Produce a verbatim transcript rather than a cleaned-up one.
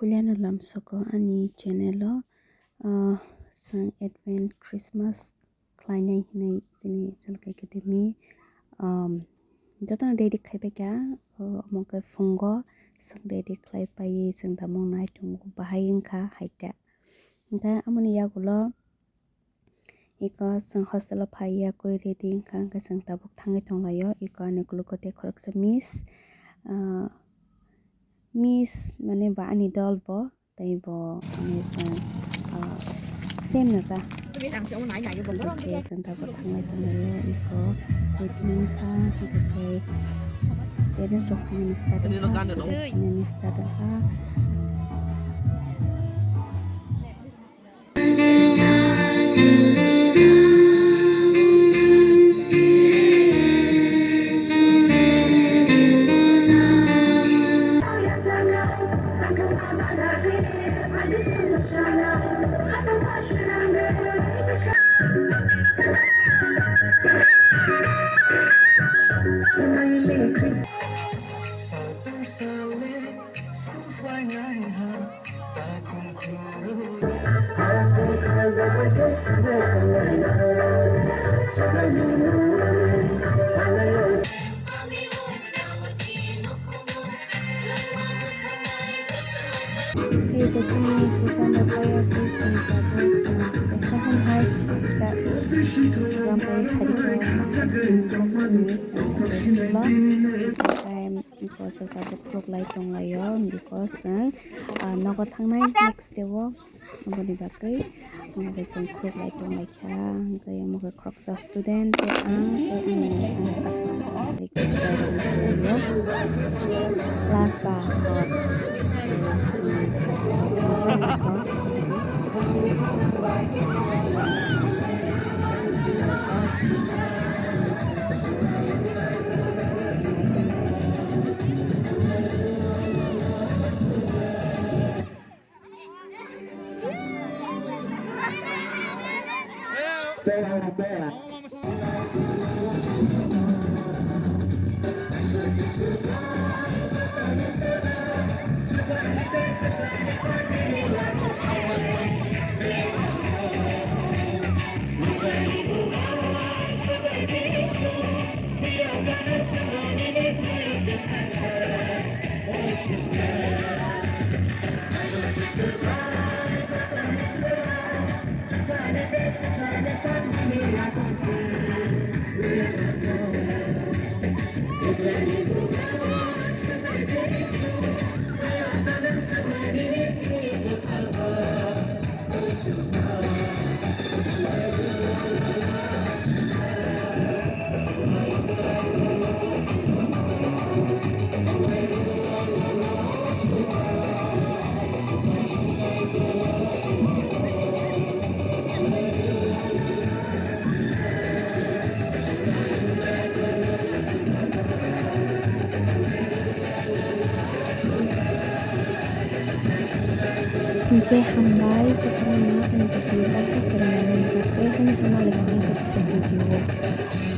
Puilano lamsoko ani channel o, ah, chwng Advent Christmas khlainai hinwi chini Chalkai Academy, um, jotono ready khaibaikha, o, omo khe phungo chwng ready khlai paiwi chwng tamo nai tongo, bahai wngkha haikhe. Hwnkhe amoni yagulo iko chwng hostel o phaiya koi ready wngkha, hwnkhe chwng tabuk thangwi tonglaio. Iko ani ukologo tei khoroksa miss, ah, miss mane ba ani dol bo, tei bo mane chwng, ah, same no ta. Hwnkhe chwng tabuk thanglai tonglaio, iko ready wngkha, hwnkhe tei parents rok phainani start wngkha, student phainani start wngkha. Khe chini program rok kaya khe chwng tabuk kaisa ham hai kaisa program bai sari khe chwng fasting, fasting ni chwng tabuk time because tabuk khuluk lai tong lai o because chwng, ah, nogo thangnai next day o. Aboni bagwi, omo khe chwng khuluk lai tong lai kha, hwnkhe omo khe khoroksa student tei ang tei ani, ani staff rok tei class ba hor, tei, um, sari sari tongsa kha. Hwnkhe hambai jotono, ani video no tei hwnwi hwnma le khe video o.